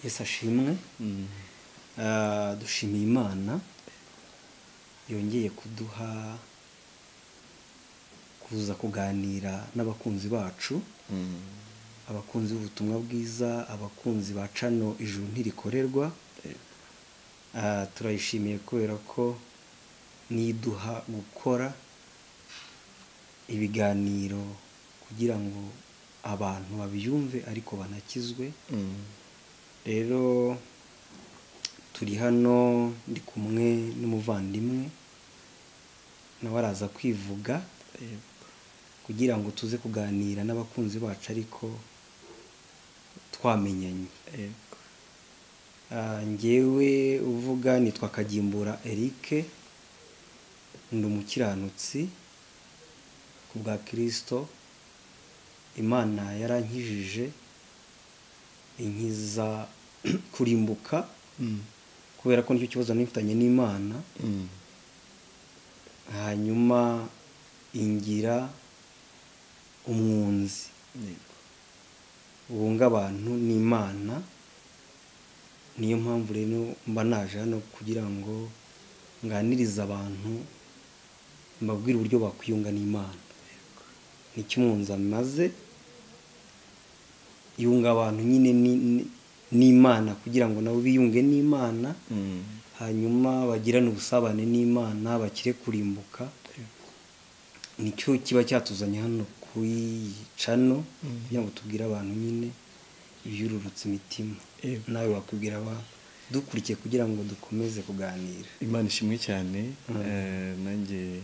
Yesu ashimwe. Dushimiye Imana yongeye kuduha kuza kuganira n'abakunzi bacu, abakunzi b'ubutumwa bwiza, abakunzi ba cano Ijuru Ntirikorerwa. Turayishimiye kubera ko niduha gukora ibiganiro kugira ngo abantu babyumve ariko banakizwe. Rero turi hano, ndi kumwe n'umuvandimwe, nawe araza kwivuga kugira ngo tuze kuganira n'abakunzi bacu ariko twamenyanye. Njyewe uvuga nitwa Kagimbura Eric, ndi umukiranutsi ku bwa Kristo. Imana yarankijije inkiza kurimbuka, kubera ko nicyo kibazo nifitanye n'Imana. Hanyuma ingira umwunzi wunga abantu n'Imana. Niyo mpamvu rero mba naje hano kugira ngo nganirize abantu, mbabwire uburyo bakwiyunga n'Imana. Nicyo umwunzi amaze, yunga abantu nyine n'Imana kugira ngo nabo biyunge n'Imana, hanyuma bagirane ubusabane n'Imana, bakire kurimbuka. Nicyo kiba cyatuzanye hano kuri cano, kugira ngo tubwire abantu nyine ibyururutse imitima. Nawe wakwibwira dukurikiye kugira ngo dukomeze kuganira. Imana ishimwe cyane. Nanjye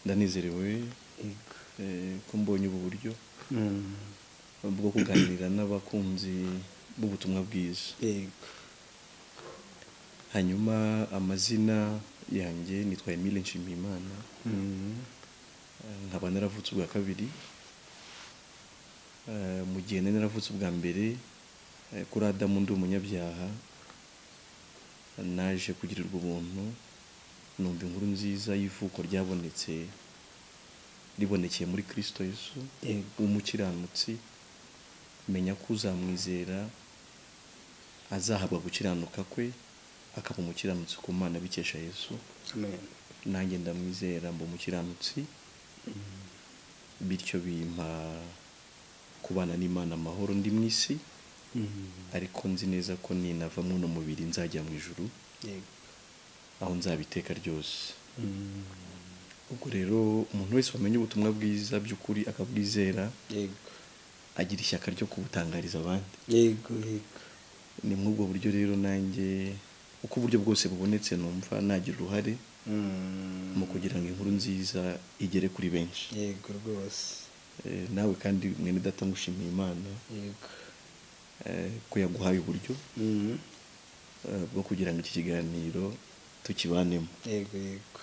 ndanezerewe ko mbonye ubu buryo bwo kuganira n'abakunzi b'ubutumwa bwiza. Hanyuma amazina yanjye nitwa Emile Nshimiyimana, nkaba naravutse ubwa kabiri. Mu gihe nari naravutse ubwa mbere kuri Adamu ndi umunyabyaha, naje kugirirwa ubuntu, numva inkuru nziza y'ivuko ryabonetse, ribonekeye muri Kristo Yesu w'umukiranutsi, menya ko uzamwizera azahabwa gukiranuka kwe, akaba umukiranutsi ku Mana bikesha Yesu. Amen. Nanjye ndamwizera mba umukiranutsi, bityo bimpa kubana n'Imana amahoro ndi mu isi, ariko nzi neza ko ninava muno mubiri nzajya mu ijuru, aho nzabiteka ryose. Ubwo rero umuntu wese wamenye ubutumwa bwiza by'ukuri akabwizera, agira ishyaka ryo kubutangariza abandi. Yego. Ni muri ubwo buryo rero nanjye uko uburyo bwose bubonetse numva nagira uruhare mu kugira ngo inkuru nziza igere kuri benshi. Yego rwose. Nawe kandi mwene data ngushimiye Imana. Yego. Ko yaguhaye uburyo bwo kugira ngo iki kiganiro tukibanemo. Yego yego.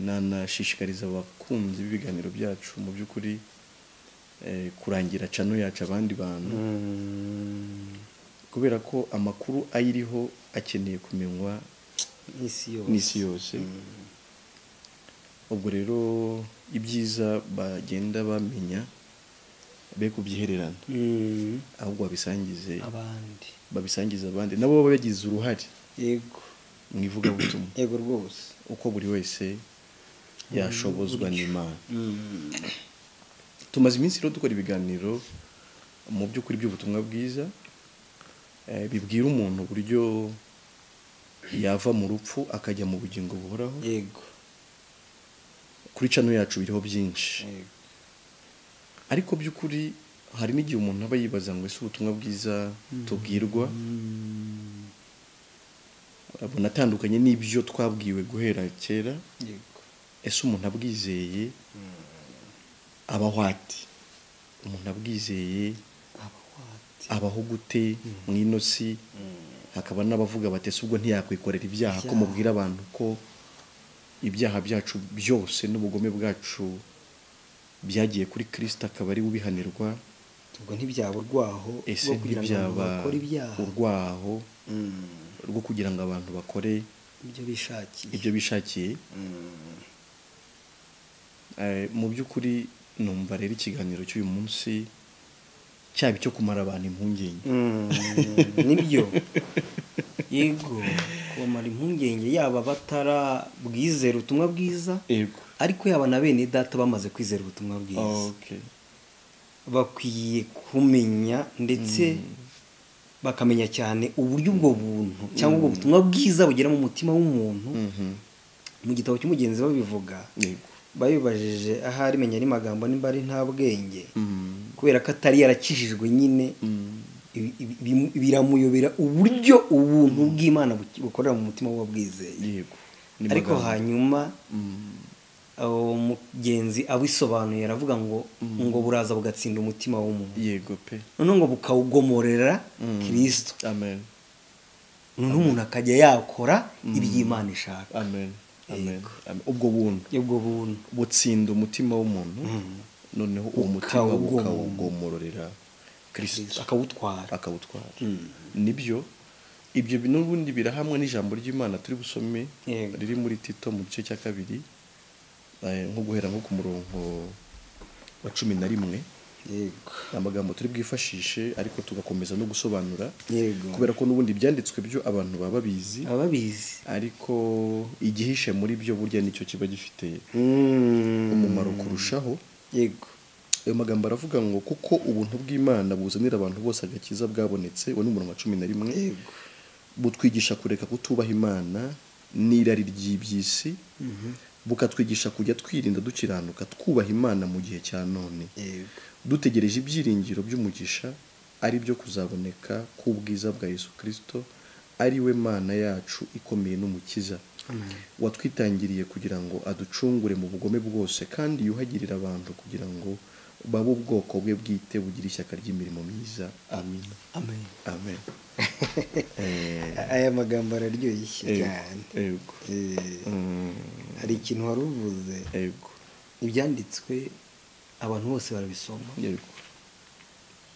Nanashishikariza abakunzi b'ibiganiro byacu mu by'ukuri kurangira cano yacu abandi bantu, kubera ko amakuru ayiriho akeneye kumenywa n'isi yose. Ubwo rero ibyiza bagenda bamenya be kubyihererana, ahubwo babisangize abandi, babisangize abandi nabo bagize uruhare. Yego. Mu ivugabutumwa. Yego rwose. Uko buri wese yashobozwa n'Imana. Tumaze iminsi rero dukora ibiganiro mu by'ukuri by'ubutumwa bwiza, bibwira umuntu uburyo yava mu rupfu akajya mu bugingo buhoraho. Yego. Kuri cano yacu biriho byinshi. Yego. Ariko by'ukuri hari n'igihe umuntu aba yibaza ngo ese ubutumwa bwiza tubwirwa bunatandukanye n'ibyo twabwiwe guhera kera. Yego. Ese umuntu abwizeye abaho ate? Umuntu abwizeye abaho gute mu ino si? Hakaba n'abavuga bati ese ubwo ntiyakwikorera ibyaha, ko mubwira abantu ko ibyaha byacu byose n'ubugome bwacu byagiye kuri Kristo akaba ari ubihanirwa, ubwo ntibyaba urwaho rwo kugira ngo abantu bakore ibyaha, urwaho rwo kugira ngo abantu bakore ibyo bishakiye. Mu by'ukuri numva rero ikiganiro cy'uyu munsi Cyaba icyo kumara abantu impungenge. Nibyo, yego, kubamara impungenge, yaba batarabwizera ubutumwa bwiza, ariko yaba na bene data bamaze kwizera ubutumwa bwiza, bakwiye kumenya ndetse bakamenya cyane uburyo ubwo buntu cyangwa ubwo butumwa bwiza bugera mu mutima w'umuntu. Mu gitabo cy'umugenzi babivuga, babibajije ahari menya ari magambo nimba ari nta bwenge, kubera ko atari yarakijijwe nyine, biramuyobera uburyo ubuntu bw'Imana bukorera mu mutima w'uwabwizeye. Ariko hanyuma uwo mugenzi abisobanuye aravuga ngo ngo buraza bugatsinda umutima w'umuntu. Yego pe. Noneho ngo bukawugomorera Kristo. Amen. Noneho umuntu akajya yakora iby'Imana ishaka. Amen. Amen. Ubwo buntu, ubwo buntu butsinda umutima w'umuntu, noneho uwo mutima bukawugomorera Kristo, akawutwara. Nibyo, ibyo n'ubundi birahamwe n'ijambo ry'Imana turi busome riri muri Tito mu gice cya 2, nko guhera nko ku murongo wa 11. Yego. Amagambo turi bwifashishe ariko tugakomeza no gusobanura. Yego. Kubera ko n'ubundi byanditswe byo abantu baba babizi, ariko igihishe muri byo burya nicyo kiba gifite umumaro kurushaho. Yego. Ayo magambo aravuga ngo kuko ubuntu bw'Imana buzanira abantu bose agakiza bwabonetse, uwo ni umurongo wa 11. Yego. Butwigisha kureka kutubaha Imana n'irari ry'iby'isi, bukatwigisha kujya twirinda dukiranuka twubaha Imana mu gihe cya none. Yego. Dutegereje ibyiringiro by'umugisha ari byo kuzaboneka k'ubwiza bwa Yesu Kristo, ari we Mana yacu ikomeye n'umukiza. Amen. Watwitangiriye kugira ngo aducungure mu bugome bwose, kandi yuhagirira abantu kugira ngo babe ubwoko bwe bwite bugira ishyaka ry'imirimo myiza. Amen. Amen. Amen. Aya magambo araryoshye cyane. Yego. Hari ikintu wari uvuze. Yego. Ibyanditswe abantu bose barabisoma. Yego.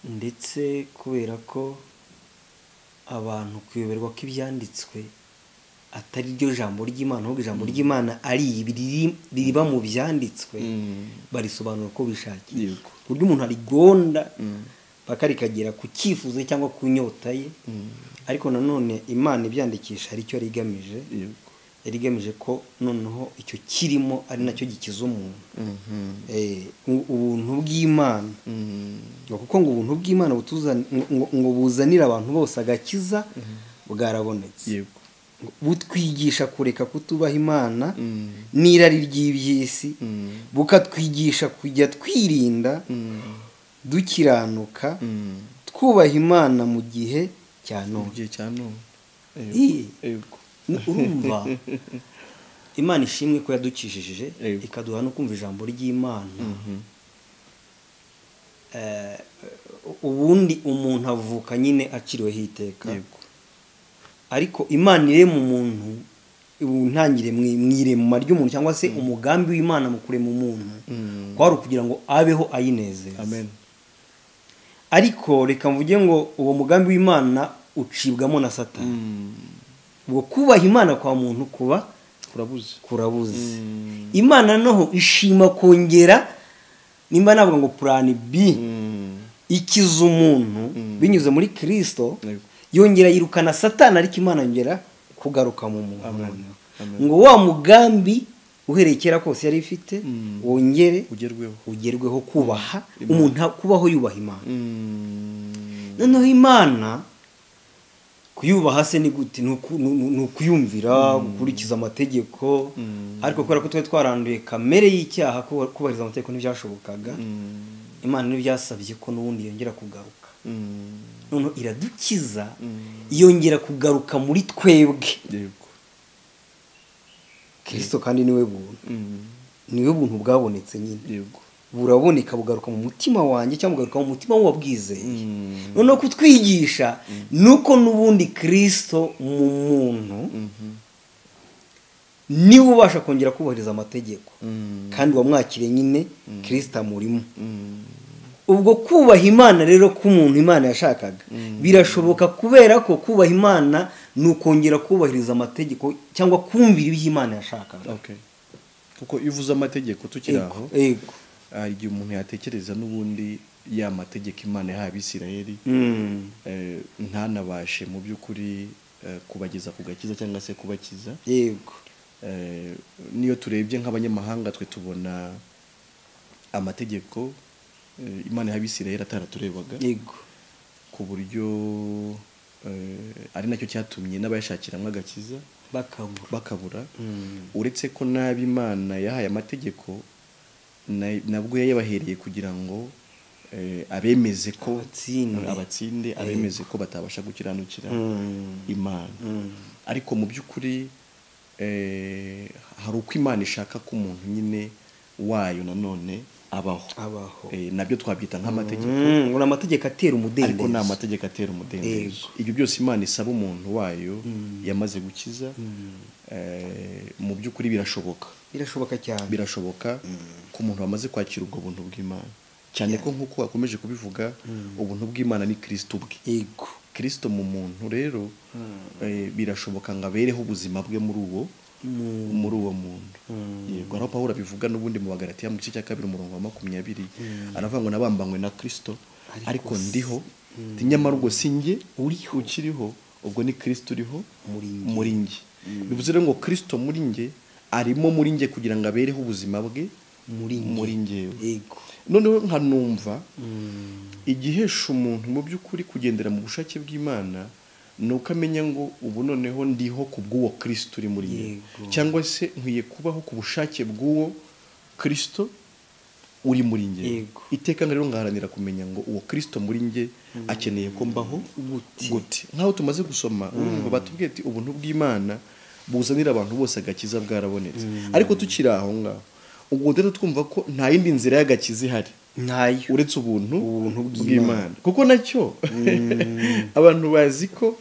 Ndetse kubera ko abantu kuyoberwa ko ibyanditswe atari ryo jambo ry'Imana, ahubwo ijambo ry'Imana ari ririba mu byanditswe, barisobanura ko bishakiye. Ku buryo umuntu arigonda bakarikagera ku cyifuzo cyangwa ku nyota ye. Ariko nanone Imana ibyandikisha hari icyo yari igamije. Yari igamije ko noneho icyo kirimo ari nacyo gikiza umuntu. Ubuntu bw'Imana, kuko ngo ubuntu bw'Imana ngo buzanira abantu bose agakiza bwarabonetse. Yego. Butwigisha kureka kutubaha Imana n'irari ry'iby'isi, bukatwigisha kujya twirinda dukiranuka twubaha Imana mu gihe cya none. Mu gihe cya none. Yego. Urumva Imana ishimwe ko yadukijije ikaduha no kumva ijambo ry'Imana. Ubundi umuntu avuka nyine akiriweho iteka. Yego. Ariko Imana irema umuntu, ntangire mwirema ry'umuntu cyangwa se umugambi w'Imana mu kurema umuntu kwari ukugira ngo abeho ayinezeza. Amen. Ariko reka mvuge ngo uwo mugambi w'Imana ucibwamo na Satani. Ubwo kubaha Imana kwa muntu kuba kurabuze. Imana noho ishima kongera, nimba navuga ngo plan B, ikiza umuntu binyuze muri Kristo, yongera yirukana Satani, ariko Imana yongera kugaruka mu muntu. Ngo wa mugambi uhereye kera kose yari ifite wongere ugerweho kubaha umuntu, kubaho yubaha Imana. Noneho Imana kuyubaha se ni gute? Ni ukuyumvira, gukurikiza amategeko. Ariko kubera ko twari twaranduye kamere y'icyaha, kubahiriza amategeko ntibyashobokaga. Imana ntibyasabye ko n'ubundi yongera kugaruka. Noneho iradukiza, yongera kugaruka muri twebwe. Yego. Kristo kandi niwe buntu. Niwe buntu bwabonetse nyine. Yego. Buraboneka bugaruka mu mutima wanjye cyangwa bugaruka mu mutima w'uwabwizeye. Noneho kutwigisha nuko n'ubundi Kristo mu muntu niwe ubasha kongera kubahiriza amategeko, kandi wamwakire nyine Kristo amurimo. Ubwo kubaha Imana rero k'umuntu Imana yashakaga birashoboka, kubera ko kubaha Imana ni ukongera kubahiriza amategeko cyangwa kumvira ibyo Imana yashakaga. Okay. Kuko iyo uvuze amategeko tukiri aho, yego, hari igihe umuntu yatekereza n'ubundi ya mategeko Imana yahaye Abisirayeli ntanabashe mu by'ukuri kubageza ku gakiza cyangwa se kubakiza. Yego. Niyo turebye nk'abanyamahanga twe tubona amategeko Imana yahaye Abisirayeli ataraturebaga. Yego. Ku buryo ari nacyo cyatumye n'abayashakiramo agakiza bakabura. Uretse ko nabi Imana yahaye amategeko nabwo yayabahereye kugira ngo abemeze ko abatsinde, abemeze ko batabasha gukiranukira Imana. Ariko mu by'ukuri hari uko Imana ishaka ko umuntu nyine wayo nanone abaho. Nabyo twabyita nk'amategeko. Ngo amategeko atera umudendezo. Ariko ni amategeko atera umudendezo. Ibyo byose Imana isaba umuntu wayo yamaze gukiza, mu by'ukuri birashoboka. Birashoboka cyane. Birashoboka ku muntu wamaze kwakira ubwo buntu bw'Imana. Cyane ko nkuko wakomeje kubivuga, ubuntu bw'Imana ni Kristo ubwe. Yego. Kristo mu muntu rero birashoboka ngo abereho ubuzima bwe muri uwo muntu. Yego, aho Pawulo abivuga n'ubundi mu Bagalatiya mu gice cya 2 umurongo wa 20, aravuga ngo nabambanywe na Kristo ariko ndiho, nyamara ubwo sinjye ukiriho, ubwo ni Kristo uriho muri njye. Bivuze rero ngo Kristo muri njye arimo muri njye kugira ngo abereho ubuzima bwe muri njyewe. Yego. Noneho nkanumva igihesha umuntu mu by'ukuri kugendera mu bushake bw'Imana nuko amenya ngo ubu noneho ndiho ku bw'uwo Kristo uri muri njye, cyangwa se nkwiye kubaho ku bushake bw'uwo Kristo uri muri njye. Iteka rero ngaharanira kumenya ngo uwo Kristo muri njye akeneye ko mbaho gute. Nkaho tumaze gusoma urumva batubwiye ati ubuntu bw'Imana buzanira abantu bose agakiza bwarabonetse. Ariko tukiri aho ngaho ubwo rero twumva ko nta yindi nzira y'agakiza ihari ntayo uretse ubuntu bw'Imana. Kuko nacyo abantu bazi ko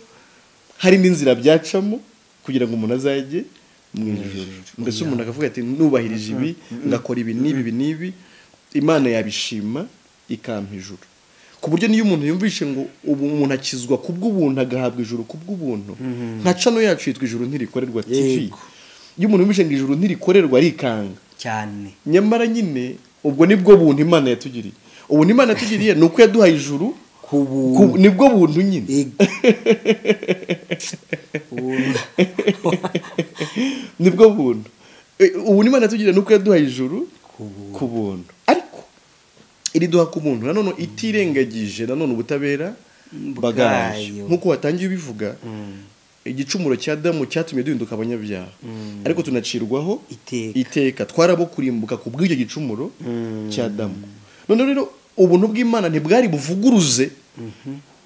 hari n'inzira byacamo kugira ngo umuntu azajye mu ijuru. Mbese umuntu akavuga ati nubahirije ibi, ngakora ibi n'ibi n'ibi, Imana yabishima ikampa ijuru. Ku buryo niyo umuntu yumvishe ngo ubu umuntu akizwa kubw'ubuntu agahabwa ijuru kubw'ubuntu, nka cano yacu yitwa Ijuru Ntirikorerwa TV. Iyo umuntu yumvishe ngo ijuru ntirikorerwa arikanga cyane. Nyamara nyine ubwo nibwo buntu Imana yatugiriye. Ubuntu Imana yatugiriye nuko yaduhaye ijuru nibwo buntu nyine. Nibwo buntu. Ubuntu Imana yatugiriye nuko yaduhaye ijuru ku buntu. Ariko iriduha ku buntu nanone itirengagije nanone ubutabera bwayo. Nkuko watangiye ubivuga, igicumuro cya Adamu cyatumye duhinduka abanyabyaha, ariko tunacirwaho iteka, twarabo kurimbuka ku bw'icyo gicumuro cya Adamu. None rero ubuntu bw'Imana ntibwari buvuguruze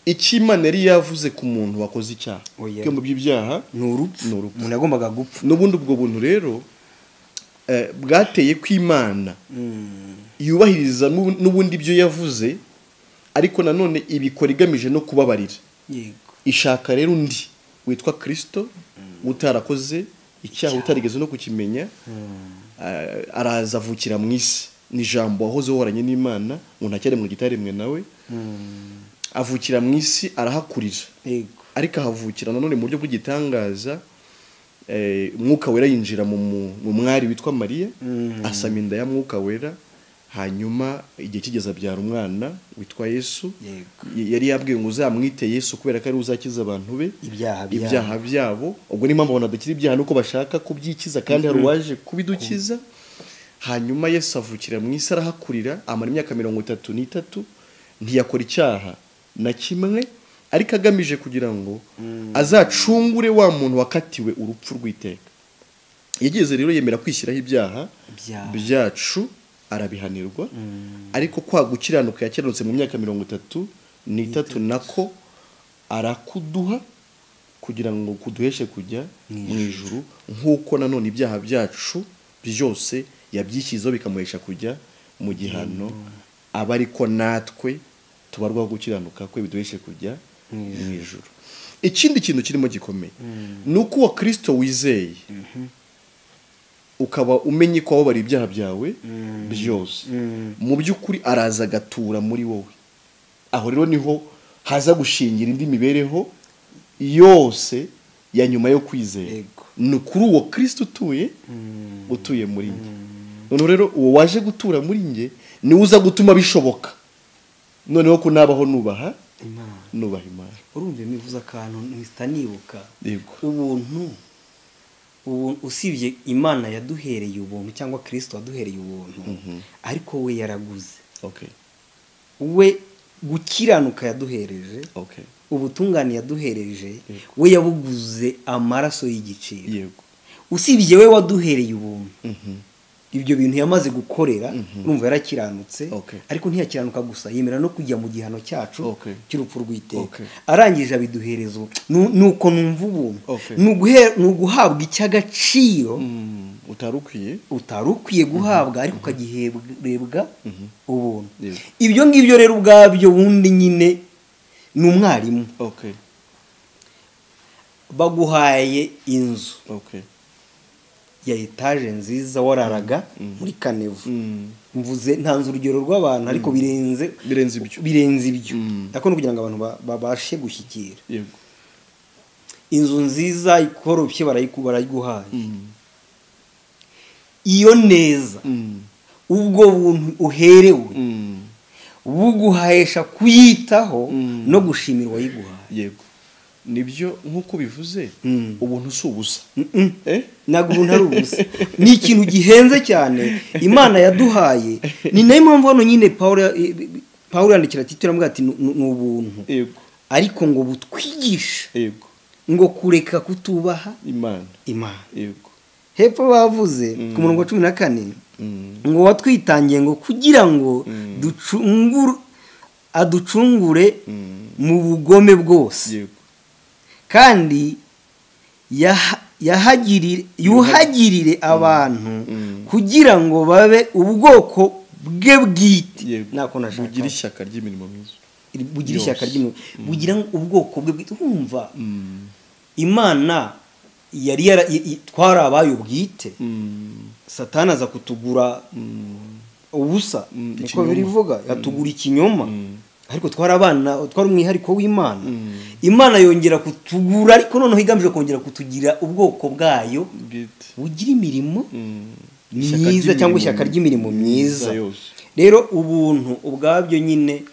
icyo Imana yari yavuze ku muntu wakoze icyaha. Ibihembo by'ibyaha ni urupfu, umuntu yagombaga gupfa. N'ubundi ubwo buntu rero bwateye ko Imana yubahiriza n'ubundi ibyo yavuze, ariko nanone ibikora igamije no kubabarira. Ishaka rero undi witwa Kristo utarakoze icyaha, utarigeze no kukimenya, araza avukira mu isi. Ni jambo wahoze uhoranye n'Imana, ngo ntacyaremwe gitaremwe nawe. Avukira mu isi arahakurira. Ariko ahavukira nanone mu buryo bw'igitangaza, Mwuka Wera yinjira mu mwari witwa Mariya, asama inda ya Mwuka Wera, hanyuma igihe kigeze abyara umwana witwa Yesu. Yari yabwiye ngo uzamwite Yesu kubera ko ari uzakiza abantu be ibyaha byabo. Ubwo ni impamvu abantu badakira ibyaha nuko bashaka kubyikiza, kandi hari uwaje kubidukiza. Hanyuma Yesu avukira mu isi arahakurira, amara imyaka 33, ntiyakora icyaha na kimwe, ariko agamije kugira ngo azacungure wa muntu wakatiwe urupfu rw'iteka. Yageze rero yemera kwishyiraho ibyaha byacu, arabihanirwa. Ariko kwa gukiranuka yakiranutse mu myaka 33 nako arakuduha kugira ngo kuduheshe kujya mu ijuru, nkuko nanone ibyaha byacu byose yabyishyizeho bikamuhesha kujya mu gihano, aba ariko natwe tubarwaho gukiranuka kwe biduheshe kujya mu ijuru. Ikindi kintu kirimo gikomeye nuko uwo Kristo wizeye ukaba umenye ko wababariye ibyaha byawe byose, mu by'ukuri araza agatura muri wowe. Aho rero niho haza gushingira indi mibereho yose ya nyuma yo kwizera. Ni kuri uwo Kristo utuye utuye muri njye. None rero uwo waje gutura muri njye ni uza gutuma bishoboka Noneho ko nabaho nubaha Imana. Nubaha Imana. Urumva imivuze akantu mpita nibuka. Yego. Ubuntu usibye Imana yaduhereye ubuntu cyangwa Kristo waduhereye ubuntu, ariko we yaraguze. Okay. We gukiranuka yaduhereje. Okay. Ubutungane yaduhereje, we yabuguze amaraso y'igiciro. Yego. Usibye we waduhereye ubuntu. Ibyo bintu yamaze gukorera, urumva yarakiranutse, ariko ntiyakiranuka gusa, yemera no kujya mu gihano cyacu cy'urupfu rw'iteka. Arangije abiduhereza nuko numva ubuntu. Ni uguhabwa icy'agaciro utari ukwiye guhabwa, ariko ukagiherebwa ubuntu. Ibyo ngibyo rero ubwabyo bundi nyine ni umwarimu. Baguhaye inzu. Ya etaje nziza wararaga muri Kanevu. Mvuze ntanze urugero rw'abantu ariko birenze ibyo. Ariko no kugira ngo abantu babashe gushyikira. Yego. Inzu nziza ikoropye barayiguhaye. Iyo neza ubwo buntu uherewe buguhesha kuyitaho no gushimira uwayiguhaye. Yego. Nibyo nkuko bivuze, ubuntu si ubusa. Ntabwo ubuntu ari ubusa. Ni ikintu gihenze cyane Imana yaduhaye. Ni nayo mpamvu hano nyine Paulo yandikira Tito aramubwira ati ni ubuntu. Yego. Ariko ngo butwigishe. Yego. Ngo kureka kutubaha Imana. Imana. Yego. Hepfo bavuze ku murongo wa 14 ngo watwitangiye ngo kugira ngo aducungure mu bugome bwose. Yego. Kandi yuhagirire abantu kugira ngo babe ubwoko bwe bwite. Bugira ishyaka ry'imirimo myiza. Bugira ishyaka ry'imirimo. Bugira ubwoko bwe bwite. Urumva Imana yari twarabaye ubwite. Satani aza kutugura ubusa. Niko birivuga, yatugura ikinyoma. Ariko twarabana, twari umwihariko w'Imana. Imana yongera kutugura, ariko noneho igamije kongera kutugira ubwoko bwayo bugira imirimo myiza cyangwa ishyaka ry'imirimo myiza. Rero ubuntu ubwabyo nyine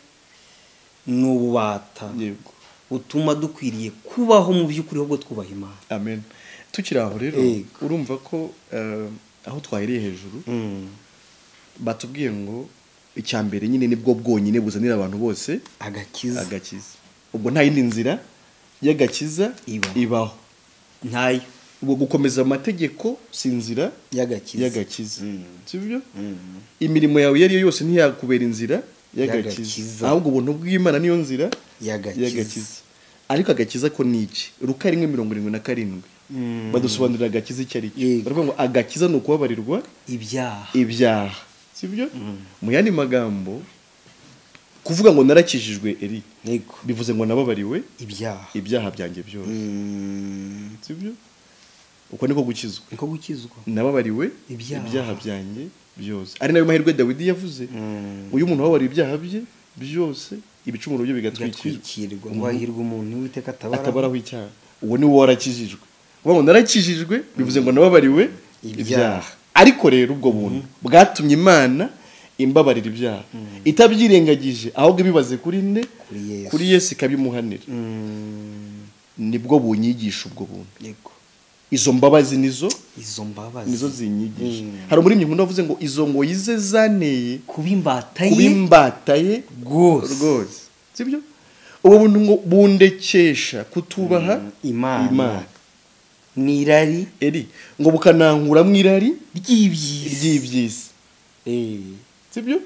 ni ububata butuma dukwiriye kubaho mu by'ukuri ahubwo twubaha Imana. Amen. Tukiri aho rero urumva ko aho twahereye hejuru batubwiye ngo icyambere nyine nibwo bwonyine buzanira abantu bose agakiza. Ubwo nta yindi nzira y'agakiza ibaho. Ntayo. Ubwo gukomeza amategeko si inzira y'agakiza. Sibyo? Imirimo yawe yari yose ntiyakubera inzira y'agakiza. Ahubwo ubuntu bw'Imana niyo nzira y'agakiza. Ariko agakiza ko ni iki? Luka 1:77. Badusobanurira agakiza icyo ari cyo. Baravuga ngo agakiza ni ukubabarirwa ibyaha. Sibyo? Mu yandi magambo kuvuga ngo narakijijwe eri bivuze ngo nababariwe ibyaha byanjye byose. Sibyo? Uko niko gukizwa. Nababariwe ibyaha byanjye byose. Ari nayo mahirwe Dawidi yavuze. Uyu muntu wababariwe ibyaha bye byose, ibicumuro bye bigatwikirwa. Ngo hahirwa umuntu Uwiteka atabaraho icyaha. Uwo ni warakijijwe. Kuvuga ngo narakijijwe bivuze ngo nababariwe ibyaha. Ariko rero ubwo buntu bwatumye Imana imbabarira ibyaha itabyirengagije, ahubwo ibibaze kuri nde? Kuri Yesu ikabimuhanira. Nibwo bunyigisha ubwo buntu. Yego. Izo mbabazi nizo zinyigisha. Hari umuririmbyi nkunda wavuze ngo izo ngo yize zaneye kuba imbata ye rwose. Sibyo? Ubu buntu ngo bundekesha kutubaha Imana. Ni irari eri ngo bukanankuramwo irari ry'ibyisi. Sibyo?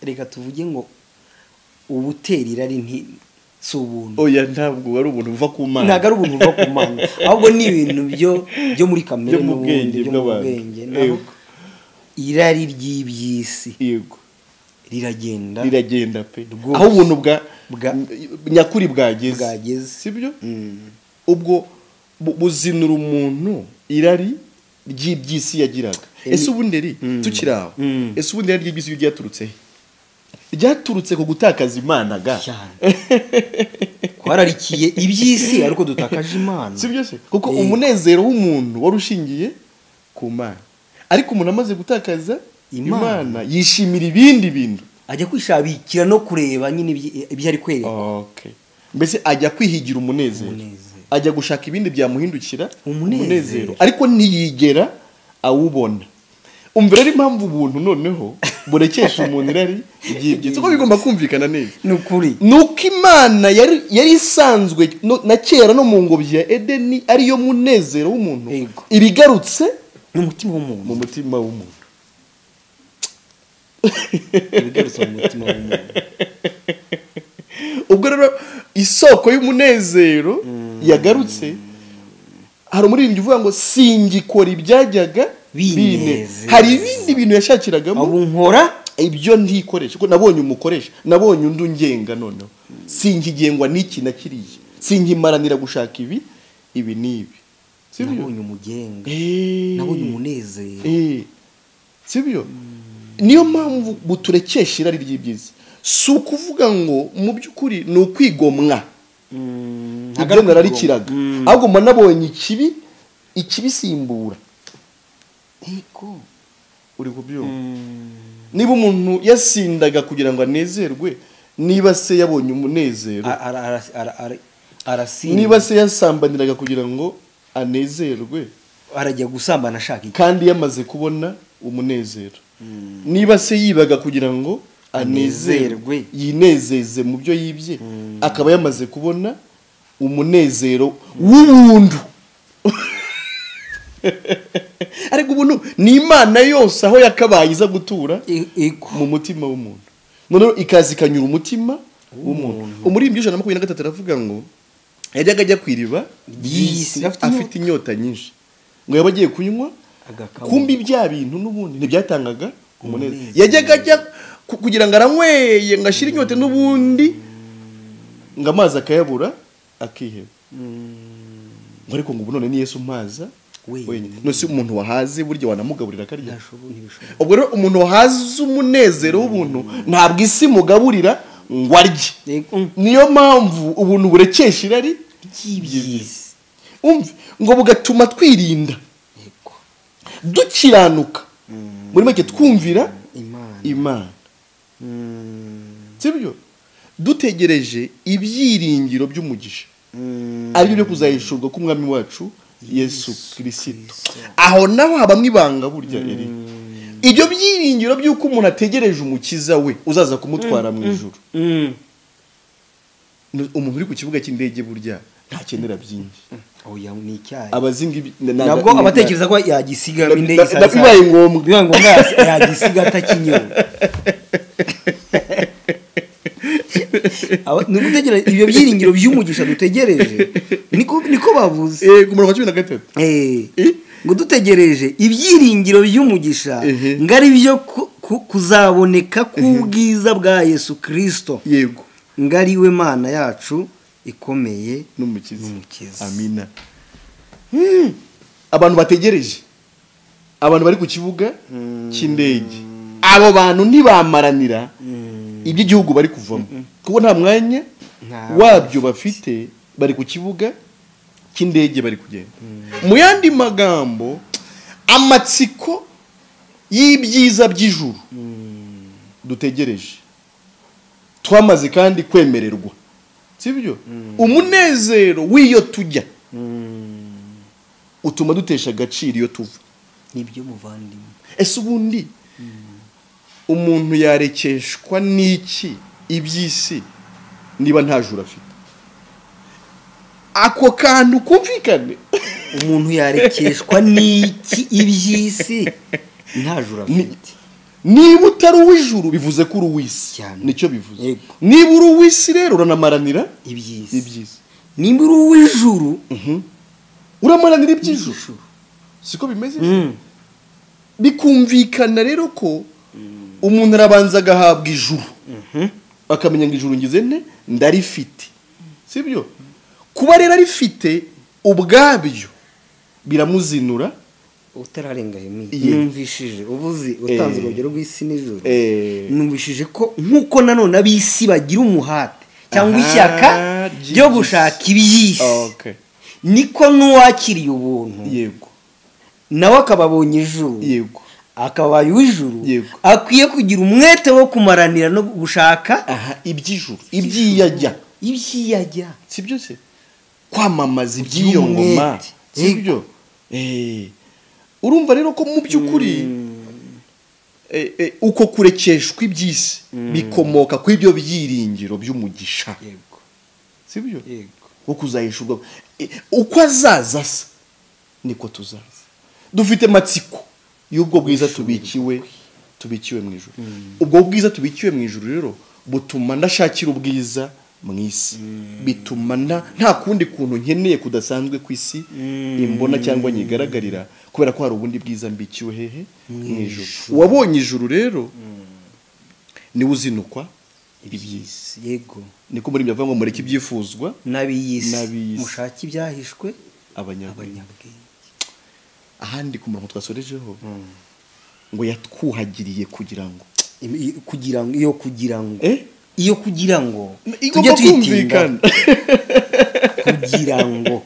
Reka tuvuge ngo ubutera irari nti si ubuntu. Oya, ntabwo ari ubuntu buva ku Mana. Ntabwo ari ubuntu buva ku Mana. Ahubwo ni ibintu byo muri kamere n'ubundi byo mu bwenge. Naho irari ry'ibyisi. Yego. Riragenda pe. Aho ubuntu bwa nyakuri bwageze. Sibyo? Ubwo buzinura umuntu irari ry'ibyisi yagiraga. Ese ubundi eri tukiri aho. Ese ubundi irari ry'ibyisi ryaturutse he? Ryaturutse ku gutakaza Imana ga. Twararikiye ibyisi ariko dutakaje Imana. Sibyo se? Kuko umunezero w'umuntu wari ushingiye ku Mana. Ariko umuntu amaze gutakaza Imana yishimira ibindi bintu. Ajya kwishabikira no kureba nyine ibyo ari kwereka. Okay. Mbese ajya kwihigira umunezero, ajya gushaka ibindi byamuhindukira umunezero, ariko ntiyigera awubona. Umva rero impamvu ubuntu noneho burekesha umuntu irari ry'ibyiza, kuko bigomba kumvikana neza. Nukuri nuko Imana yari isanzwe na kera no mu ngobyi ya Edeni ariyo munezero w'umuntu, ibigarutse mu mutima w'umuntu, mu mutima w'umuntu, ibigarutse mu mutima w'umuntu. Ubwo rero isoko y'umunezero yagarutse. Hari umuririmbyi uvuga ngo singikora ibyajyaga bine, hari ibindi bintu yashakiragamo, ubu nkora ibyo ntikoresha, kuko nabonye umukoresha, nabonye undi ungenga, noneho sinkigengwa n'iki na kiriya, sinkimaranira gushaka ibi ibi n'ibi. Nabonye umugenga, nabonye umunezero. Sibyo? Niyo mpamvu buturekesha irari ry'ibyiza. Si ukuvuga ngo mu by'ukuri ni ukwigomwa ibyo nararikiraga, ahubwo mba nabonye ikibi ikibisimbura. Ego uri kubyumva? Niba umuntu yasindaga kugira ngo anezerwe, niba se yabonye umunezero arasinda, niba se yasambaniraga kugira ngo anezerwe, arajya gusambana ashaka iki kandi yamaze kubona umunezero. Niba se yibaga kugira ngo anezerwe, yinezeze mu byo yibye, akaba yamaze kubona umunezero w'ubuntu. Ariko ubuntu ni Imana yose aho yakabaye iza gutura mu mutima w'umuntu, noneho ikaza ikanyura umutima w'umuntu. Umuririmbyi 123 aravuga ngo yajyaga ajya ku iriba ry'isi afite inyota nyinshi, ngo yaba agiye kunywa, kumbi bya bintu n'ubundi ntibyatangaga umunezero. Yajyaga ajya kugira ngo aranyweye ngo ashire inyota n'ubundi, ngo amazi akayabura akiheba. Ngo ariko ngo ubu none ni Yesu mpaza wenyine. No si umuntu wahaze burya wanamugaburira akarya. Ubwo rero umuntu wahaze umunezero w'ubuntu ntabwo isi mugaburira ngo arye. Niyo mpamvu ubuntu burekesha irari ry'ibyiza, umve ngo bugatuma twirinda, dukiranuka, muri make twumvira Imana. Sibyo? Dutegereje ibyiringiro by'umugisha ari byo kuzahishurwa k'umwami wacu Yesu Kristo. Aho naho habamwe ibanga burya eri ibyo byiringiro by'uko umuntu ategereje umukiza we uzaza kumutwara mu ijuru. Umuntu uri ku kibuga cy'indege burya ntakenera byinshi. Oya ni icyayi. Abazinga nabwo abatekereza ko yagisiga indege sa bibaye ngombwa, bibaye ngombwa yagisiga atakinyoye. Ni gutegereza ibyo byiringiro by'umugisha dutegereje, niko bavuze. Ku murongo wa 13. Ngo dutegereje ibyiringiro by'umugisha ngari byo kuzaboneka k'ubwiza bwa Yesu Kristo. Yego. Ngari we Mana yacu ikomeye n'umukiza. Amina. Abantu bategereje, abantu bari ku kibuga cy'indege, abo bantu ntibamaranira iby'igihugu bari kuvamo, kuko nta mwanya wabyo bafite, bari ku kibuga cy'indege bari kugenda. Mu yandi magambo, amatsiko y'ibyiza by'ijuru dutegereje twamaze kandi kwemererwa, sibyo? Umunezero w'iyo tujya utuma dutesha agaciro iyo tuva. Nibyo muvandimwe. Ese ubundi umuntu yarekeshwa n'iki iby'isi niba nta juru afite? Ako kantu kumvikane. Umuntu yarekeshwa n'iki iby'isi nta juru afite? Niba utari uw'ijuru bivuze ko uri uw'isi, nicyo bivuze. Niba uri uw'isi rero uranamaranira iby'isi. Niba uri uw'ijuru uramaranira iby'ijuru, siko bimeze? Bikumvikana rero ko umuntu arabanza agahabwa ijuru, akamenya ngo ijuru ngize nte ndarifite, sibyo? Kuba rero arifite ubwabyo biramuzinura. Utararenga hemi numvishije uvuze utanze urugero rw'isi n'ijuru, numvishije ko nkuko nanone ab'isi bagira umuhate cyangwa ishyaka ryo gushaka iby'isi, niko n'uwakiriye ubuntu yego nawe akababonye ijuru, yego Akabaye uw'ijuru akwiye kugira umwete wo kumaranira no gushaka iby'ijuru, ibyiyajya, ibyiyajya, sibyo se? Kwamamaza iby'iyo ngoma, sibyo? Urumva rero ko mu by'ukuri uko kurekeshwa iby'isi bikomoka ku ibyo byiringiro by'umugisha, yego, sibyo? Yego, wo kuzahishurwa uko azaza asa niko tuzaza. Dufite matsiko y'ubwo bwiza tubikiwe mu ijuru. Ubwo bwiza tubikiwe mu ijuru rero butuma ndashakira ubwiza mu isi, bituma nta kundi kuntu nkeneye kudasanzwe ku isi imbona cyangwa nyigaragarira, kubera ko hari ubundi bwiza mbikiwe hehe? Mu ijuru. Uwabonye ijuru rero niwe uzinukwa iby'isi. Yego, niko muri byavuga ngo mureke ibyifuzwa n'ab'iyisi, mushake ibyahishwe abanyabwenge. Ahandi ku murongo twasorejeho ngo yatwuhagiriye kugira ngo iyo kugira ngo tujye twitinda kugira ngo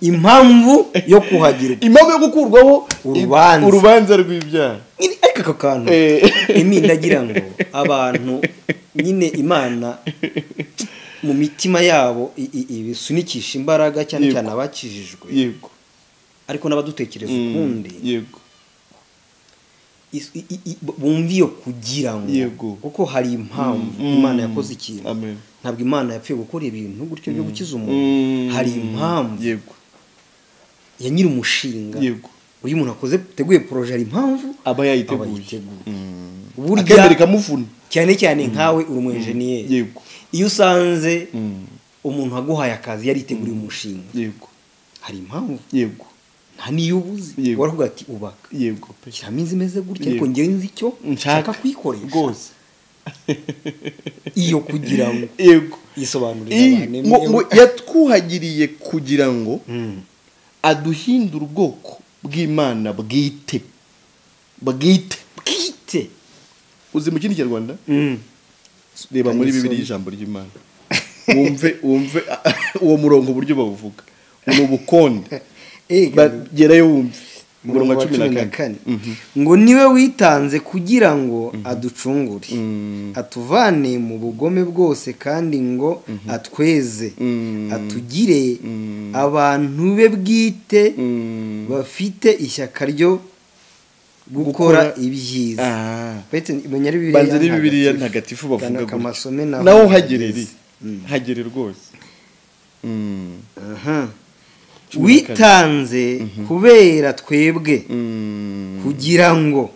impamvu yo kuhagirwa, impamvu yo gukurwaho urubanza rw'ibyaha. Ariko aka kantu emi ndagira ngo abantu nyine Imana mu mitima yabo ibisunikisha imbaraga, cyane cyane abakijijwe, yego, ariko n'abadutekereza ukundi, yego, bumva iyo kugira ngo, kuko hari impamvu Imana yakoze ikintu. Ntabwo Imana yapfuye gukora ibintu gutyo byo gukiza umuntu, hari impamvu, yego, ya nyiri umushinga. Yego, uyu muntu akoze teguye projet, hari impamvu aba yayiteguye, burya ikamuvuna. Cyane cyane nkawe uri umu engineer, yego, iyo usanze umuntu aguhaye akazi yariteguriye umushinga, yego, hari impamvu, yego, nta niyo ubuzi waravuga ati ubaka, yego, shyiramo inzu imeze gutya, ariko ngewe nzi icyo nshaka kuyikoresha rwose. Iyo kugira ngo, yego, isobanurira abantu ngo yatwuhagiriye kugira ngo aduhindure ubwoko bw'Imana bwite, bwite, bwite. Uzi mu kindi Kinyarwanda? Reba muri Bibiliya ijambo ry'Imana, wumve uwo murongo uburyo bawuvuga, ni ubukonde. Gerayo wumve umurongo wa 14 ngo niwe witanze kugira ngo aducungure, atuvane mu bugome bwose, kandi ngo atweze, atugire abantu be bwite bafite ishyaka ryo gukora ibyiza. Banze Bibiliya ntagatifu bavuga gutyo, naho hagereri hagere rwose. Witanze kubera twebwe kugira ngo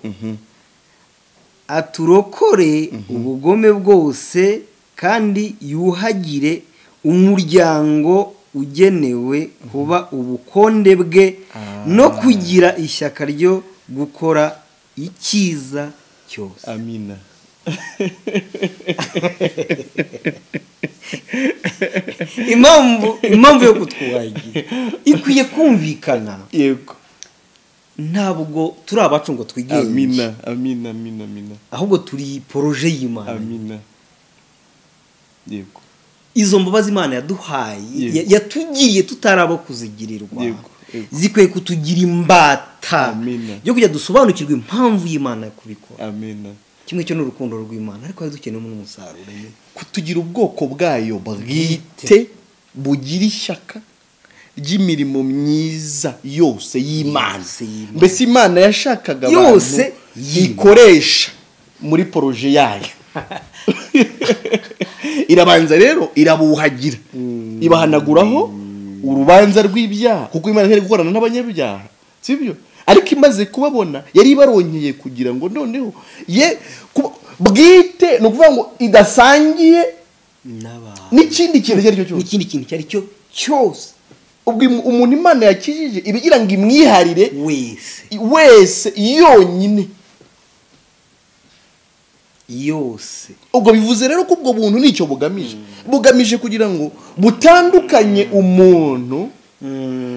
aturokore ubugome bwose, kandi yuhagire umuryango ugenewe kuba ubukonde bwe no kugira ishyaka ryo gukora icyiza cyose. Amina. Impamvu yo kutwuhagira ikwiye kumvikana. Yego, ntabwo turi abacu ngo twigenge. Amina, amina, amina, amina. Ahubwo turi projet y'Imana. Amina. Yego, izo mbabazi Imana yaduhaye, yatugiriye tutarabo kuzigirirwa, zikwiye kutugira imbata yo kujya dusobanukirwa impamvu y'Imana kubikora. Amina. Kimwe cyo n'urukundo rw'Imana, ariko hari dukeneye n'umusaruro, kutugira ubwoko bwayo bwite bugira ishyaka ry'imirimo myiza yose y'Imana. Mbese Imana yashakaga yose ikoresha muri projet yayo. Irabanza rero irabuhagira, ibahanaguraho urubanza rw'ibyaha, kuko Imana ntari gukorana n'abanyabyaha, sibyo? Ariko imaze kubabona yari ibaronkeye kugira ngo noneho ye bwite, no kuvuga ngo idasangiye n'ikindi kintu icyo ari cyo cyose, n'ikindi kintu icyo ari cyo cyose. Ubwo umuntu Imana yakijije ibigira ngo imwiharire wese yonyine yose. Ubwo bivuze rero ko ubwo buntu nicyo bugamije, bugamije kugira ngo butandukanye umuntu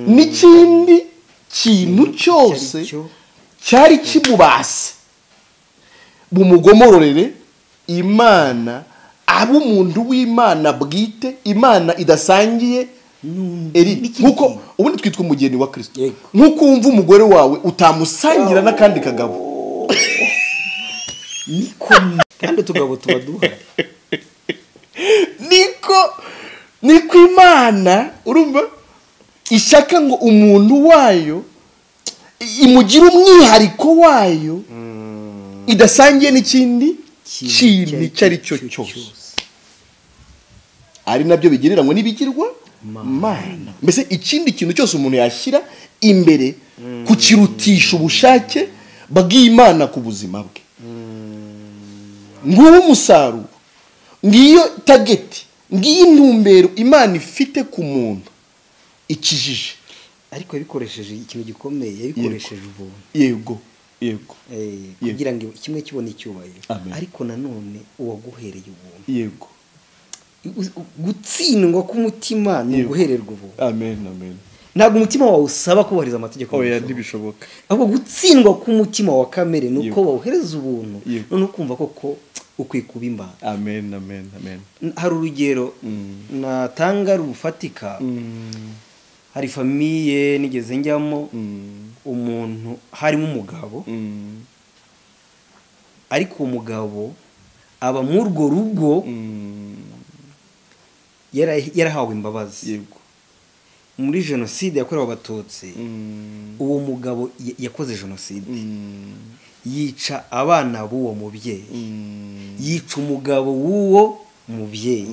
n'ikindi kintu cyose cyari kimubase, bumugomororere Imana, abe umuntu w'Imana bwite, Imana idasangiye Nkuko ubundi twitwa umugeni wa Kristo. Nkuko wumva umugore wawe utamusangira n'akandi kagabo. Niko kandi tugabo tuba duhari. Niko Imana urumva ishaka ngo umuntu wayo imugira umwihariko wayo idasangiye n'ikindi kintu icyo ari cyo cyose, ari nabyo bigereranywa n'ibigirwa mana. Mbese ikindi kintu cyose umuntu yashyira imbere kukirutisha ubushake bw'Imana ku buzima bwe. Nguwo umusaruro, ngiyo target, ngiyo intumbero Imana ifite ku muntu ikijije. Ariko yabikoresheje ikintu gikomeye, yabikoresheje ubuntu. Yego, yego. Kugira ngo kimwe kibone icyubahiro, ariko nanone uwaguhereye ubuntu. Yego. Gutsindwa k'umutima ni uguhererwa ubuntu. Amen, amen. Ntabwo umutima wawe usaba kubahiriza amategeko. Oya, ntibishoboka. Ahubwo gutsindwa k'umutima wa kamere ni uko bawuhereza ubuntu, none ukumva koko ukwiye kuba imbata. Amen, amen, amen. Hari urugero natanga rufatika. Hari famiye nigeze njyamo, umuntu harimo umugabo, ariko umugabo aba muri urwo rugo yarahawe imbabazi. Yego. Muri jenoside yakorewe Abatutsi, uwo mugabo yakoze jenoside, yica abana b'uwo mubyeyi, yica umugabo w'uwo mubyeyi.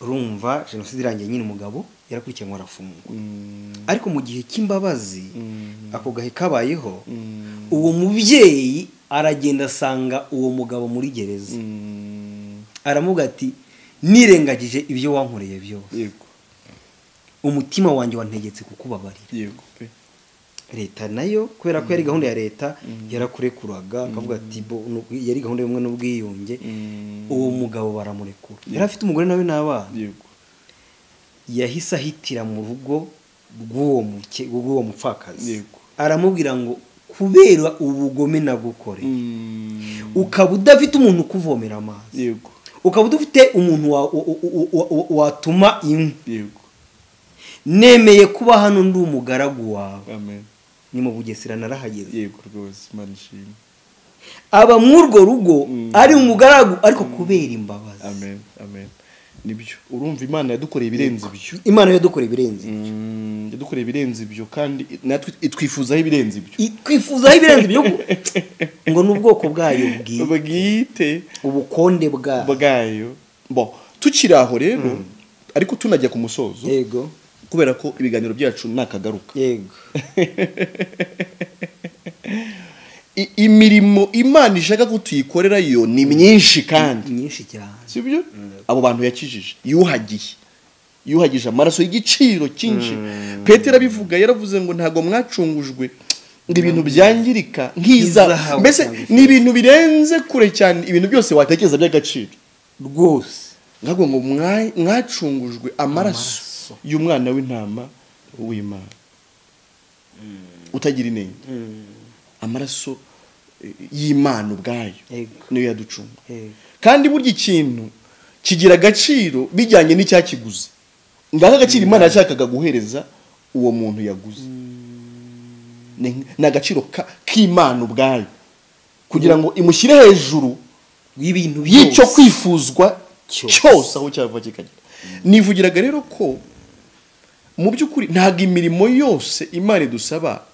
Urumva jenoside irangiye nyine umugabo yarakurikiranwe arafungwa. Ariko mu gihe cy'imbabazi ako gahe kabayeho, uwo mubyeyi aragenda asanga uwo mugabo muri gereza, aramuga ati nirengagije ibyo wankoreye byose. Yego. Umutima wanjye wantegetse kukubabarira. Yego pe. Leta nayo kubera ko yari gahunda ya leta yarakurekuraga, akavuga ati bo yari gahunda y'ubumwe n'ubwiyunge, uwo mugabo baramurekura. Yari afite umugore nawe n'abana. Yego. Yahise ahitira mu rugo rw'uwo mupfakazi. Yego. Aramubwira ngo kubera ubugome nagukoreye, ukaba udafite umuntu ukuvomera amazi. Yego. Ukaba udafite umuntu watuma inkwi. Yego. Nemeye kuba hano ndi umugaragu wawe. Amen. Ni mu Bugesera narahageze. Yego rwose, Imana ishimwe. Aba muri urwo rugo ari umugaragu ariko kubera imbabazi. Amen, amen. Nibyo. Urumva Imana yadukoreye ibirenze ibyo. Imana yadukoreye ibirenze ibyo. Yadukoreye ibirenze ibyo kandi natwe itwifuzaho ibirenze ibyo. Itwifuzaho ibirenze ibyo ngo n'ubwoko bwayo bwite, ubukonde bwayo. Bo, tukiri aho rero ariko tunajya ku musozo. Yego. Kubera ko ibiganiro byacu nakagaruka. Yego. Imirimo Imana ishaka ko tuyikorera yo ni myinshi kandi myinshi cyane. Sibyo? Abo bantu yakijije, yuhagije amaraso y'igiciro cyinshi. Petero abivuga yaravuze ngo ntago mwacungujwe ngo ibintu byangirika nk'iza. Mbese ni ibintu birenze kure cyane, ibintu byose watekereza by'agaciro rwose. Ntabwo ngo mwacungujwe amaraso y'umwana w'intama w'Imana utagira inenge. Amaraso y'Imana ubwayo niyo yaducunga. Kandi burya ikintu kigira agaciro bijyanye n'icyakiguze. Ngaka agaciro Imana yashakaga guhereza uwo muntu yaguze, ni agaciro k'Imana ubwayo kugira ngo imushyire hejuru y'ibintu y'icyo kwifuzwa cyose aho cyava kikagera. Nivugiraga rero ko mu by'ukuri ntabwo imirimo yose Imana idusaba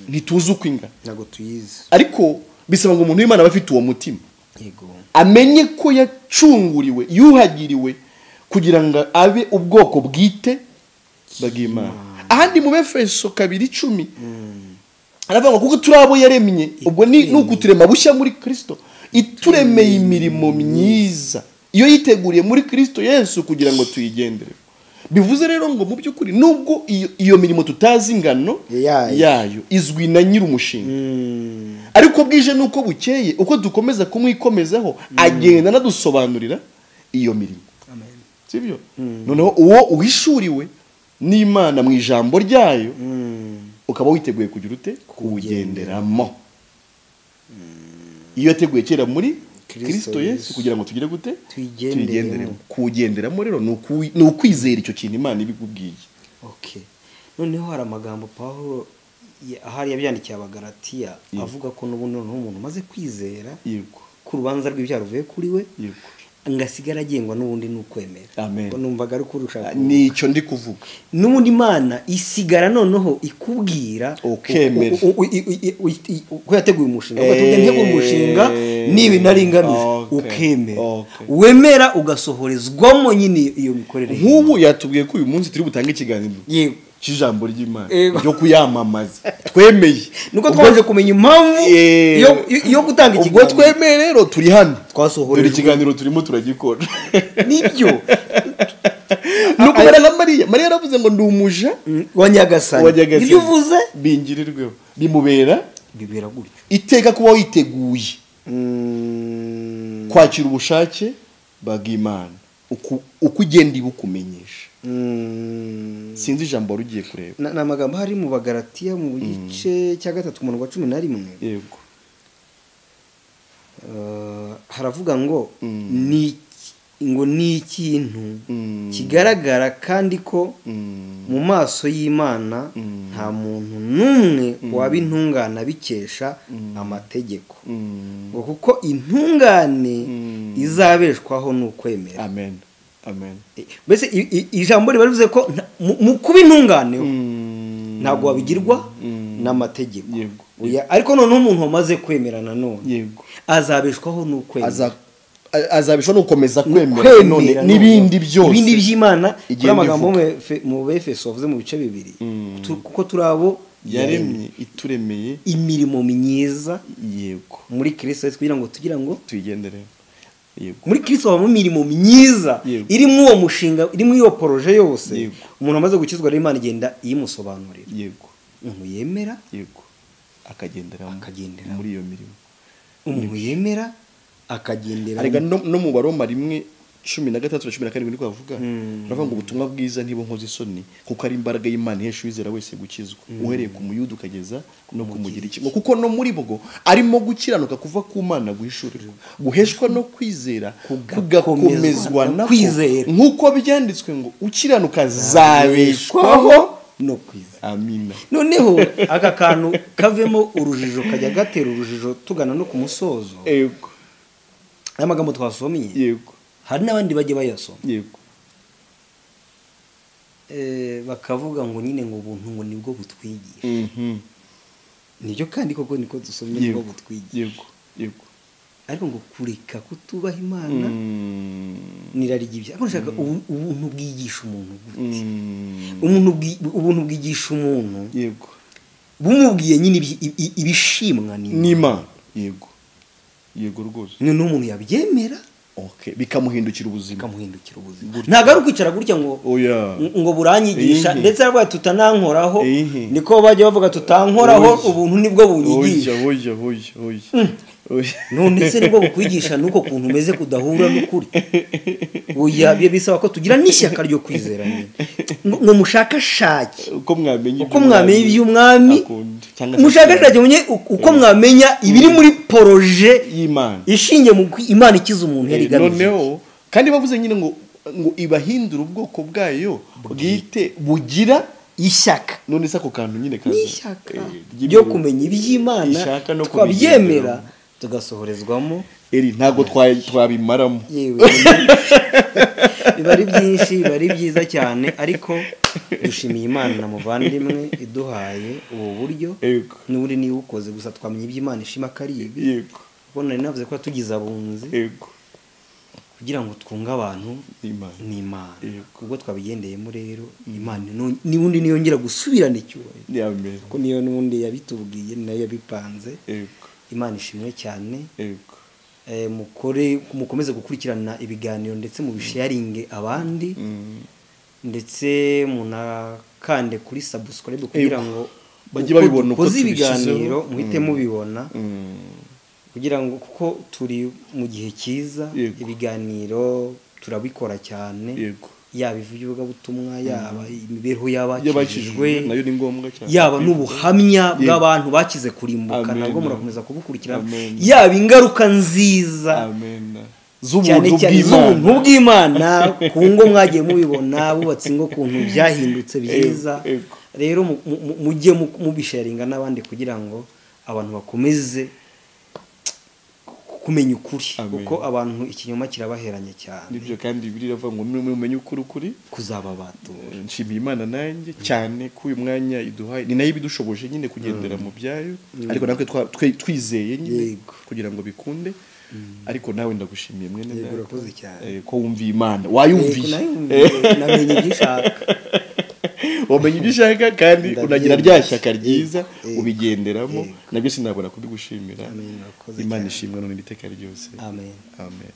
ntituzi uko ingana, ntabwo tuyizi, ariko bisaba ngo umuntu w'Imana abe afite uwo mutima. Yego. Amenye ko yacunguriwe, yuhagiriwe kugira ngo abe ubwoko bwite bw'Imana. Ahandi mu Efeso 2:10 aravuga ngo kuko turi abo yaremye, ubwo ni ukuturema bushya muri Kristo, ituremeye imirimo myiza iyo yiteguriye muri Kristo Yesu kugira ngo tuyigendere. Bivuze rero ngo mu by'ukuri nubwo iyo mirimo tutazi ingano yayo izwi na nyir'umushinga, ariko bwije nuko bukeye uko dukomeza kumwikomezaho agenda anadusobanurira iyo mirimo. Amen. Sibyo? Noneho uwo uhishuriwe n'Imana mu ijambo ryayo ukaba witeguye kugira ute kuwugenderamo. Iyo yateguye kera muri Kristo Yesu kugira ngo tugire gute tuyigenderemo. Kuwugenderamo rero ni ukwizera icyo kintu Imana ibikubwiye. Okay. Noneho hari amagambo Paulo Ahari yabyandikiye Abagalatiya avuga ko n'ubundi umuntu umaze kwizera yego ku rubanza rw'ibyaha ruvuye kuri we, yego ngasigara agengwa n'ubundi n'ukwemera. Numvaga ari kurusha nicyo ndi kuvuga. N'ubundi Imana isigara noneho ikubwira ukemera uko yateguye umushinga, uko yateguye umushinga nibi nari ngamije, ukemera wemera ugasohorezwamo nyine iyo mikorere. Nk'ubu yatubwiye ko uyu munsi turi butange ikiganiro yego cy'ijambo ry'Imana ryo kuyamamaza, twemeye nuko twaje kumenya impamvu yo gutanga ikiganiro. Ubwo twemeye rero turi hano twasohoreje ikiganiro turimo turagikora nibyo. Nuko nka Mariya yaravuze ngo ndi umuja wa Nyagasani, ibyo uvuze bingirirweho, bimubera bibera gutyo. Iteka kuba witeguye kwakira ubushake bw'Imana uko ugenda ibukumenyesha. Sinzi ijambo wari ugiye kureba. Ni amagambo hari mu Bagalatiya mu gice cya 3 umurongo wa 11. Yego. Haravuga ngo ni ngo ni ikintu kigaragara kandi ko mu maso y'Imana nta muntu n'umwe waba intungane bikesha amategeko, ngo kuko intungane izabeshwaho n'ukwemera. Amen. Amen. Mbese ijambo riba rivuze ko mu kuba intungane ntabwo wabigirwa n'amategeko. Ariko noneho umuntu wamaze kwemera nanone azabeshwaho n'ukwemera, azabishwa no gukomeza kwemera none n'ibindi byose, ibindi by'Imana. Kuri amagambo mu Befeso bavuze mu bice 2, kuko turabo yaremye ituremeye imirimo myiza, yego, muri Kristo kugira ngo tugira ngo tuyigendere. Yego, muri Kristo habamo imirimo myiza iri mu uwo mushinga, iri mu iyo projet yose. Umuntu amaze gukizwa rero Imana igenda iyimusobanurira. Yego, umuntu yemera, yego, akagendera muri iyo mirimo. Umuntu yemera akagendera. Arega no mu Baroma 1:13-14 niko bavuga, baravuga ngo ubutumwa bwiza ntibo nkoze isoni, kuko ari imbaraga y'Imana ihesha uwizera wese gukizwa, uhereye ku Muyuda ukageza no ku Mugiriki, ngo kuko no muri bwo arimo gukiranuka kuva ku Mana guhishurirwa, guheshwa no kwizera kugakomezwa no kwizera, nkuko byanditswe ngo ukiranuka azabeshwaho no kwizera. Amina. Noneho aka kantu kavemo urujijo, kajya gatera urujijo tugana no ku musozo. Yego, aya magambo twasomye, yego, hari n'abandi bajye bayasoma, yego, bakavuga ngo nyine ngo ubuntu ngo nibwo butwigisha. Nibyo kandi koko niko dusomye, nibwo butwigisha. Yego, yego. Ariko ngo kureka kutubaha Imana nirarigibye. Ariko nshaka ubuntu bwigisha umuntu gute? Ubuntu bwigisha umuntu, yego, bumubwiye nyine ibishimwa n'Imana. Yego, yego rwose. None umuntu yabyemera, okay, bikamuhindukira ubuzima, bikamuhindukira ubuzima. Ntago ari kwicara gutya ngo ngo buranyigisha, ndetse aravuga tutanankoraho, niko bajya bavuga tutankoraho, ubuntu nibwo bunyigisha. Oya oya oya oya. None se nibwo bukwigisha nuko kuntu umeze kudahura n'ukuri? Oya, bisaba ko tugira n'ishyaka ryo kwizera nyine, ngo mushakashake uko mwamenye iby'umwami, mushakashake munye uko mwamenya ibiri muri projet y'Imana ishingiye mu Imana ikiza umuntu yari igamije. Noneho kandi bavuze nyine ngo ibahindura ubwoko bwayo bwite bugira ishyaka. None se ako kantu nyine kaza n'ishyaka ryo kumenya iby'Imana, twabyemera tugasohorezwamo. Eri ntago twabimaramo. Yewe, biba ari byinshi, biba ari byiza cyane, ariko dushimiye Imana na muvandimwe iduhaye ubu buryo. N'ubundi niba ukoze gusa twamenye iby'Imana ishima ko ari ibi. Yego, kuko nari navuze ko tugize abunzi, yego, kugira ngo twunge abantu n'Imana. Ubwo twabigendeyemo rero, Imana n'ubundi niyongera gusubirana icyubahiro, kuko niyo n'ubundi yabitubwiye, nayo yabipanze. Imana ishimwe cyane. Yego. Mukore, mukomeze gukurikirana ibiganiro ndetse mubisharinge abandi, ndetse munakande kuri subscribe kugira ngo bajye babibona uko ibiganiro muhite mubibona, kugira ngo kuko turi mu gihe cyiza, ibiganiro turabikora cyane. Yego, yaba ivugabutumwa, yaba imibereho y'abakijijwe, nayo ni ngombwa cyane, yaba n'ubuhamya bw'abantu bakize kurimbuka, nabwo murakomeza kubukurikirana, yaba ingaruka nziza Amen. Cyane Z'ubuntu cyane bw'Imana. z'ubuntu bw'Imana ku ngo mwagiye mubibona bubatse ingo kuntu byahindutse byiza. Yego. Rero mujye mubisharinga n'abandi kugira ngo abantu bakomeze kumenya ukuri. Amen. Kuko abantu ikinyoma kirabaheranye cyane. Nibyo, kandi Bibiliya iravuga ngo mumenye ukuri, ukuri kuzababatura. Nshimiye Imana nanjye cyane ko uyu mwanya iduhaye, ni nayo ibidushoboje nyine kugendera mu byayo, ariko natwe twizeye nyine kugira ngo bikunde. Ariko nawe ndagushimiye mwene Yego, data. urakoze cyane. Ko wumviye Imana, wayumviye. Yego, nayumviye, namenye ibyo ushaka. Wamenye ibyo ushaka kandi Ndabyemera. unagira rya shyaka ryiza, Yego. ubigenderamo. Yego. Nabyo sinabura kubigushimira. Amen, urakoze Imana cyane. ishimwe none iteka ryose. Amen. Amen.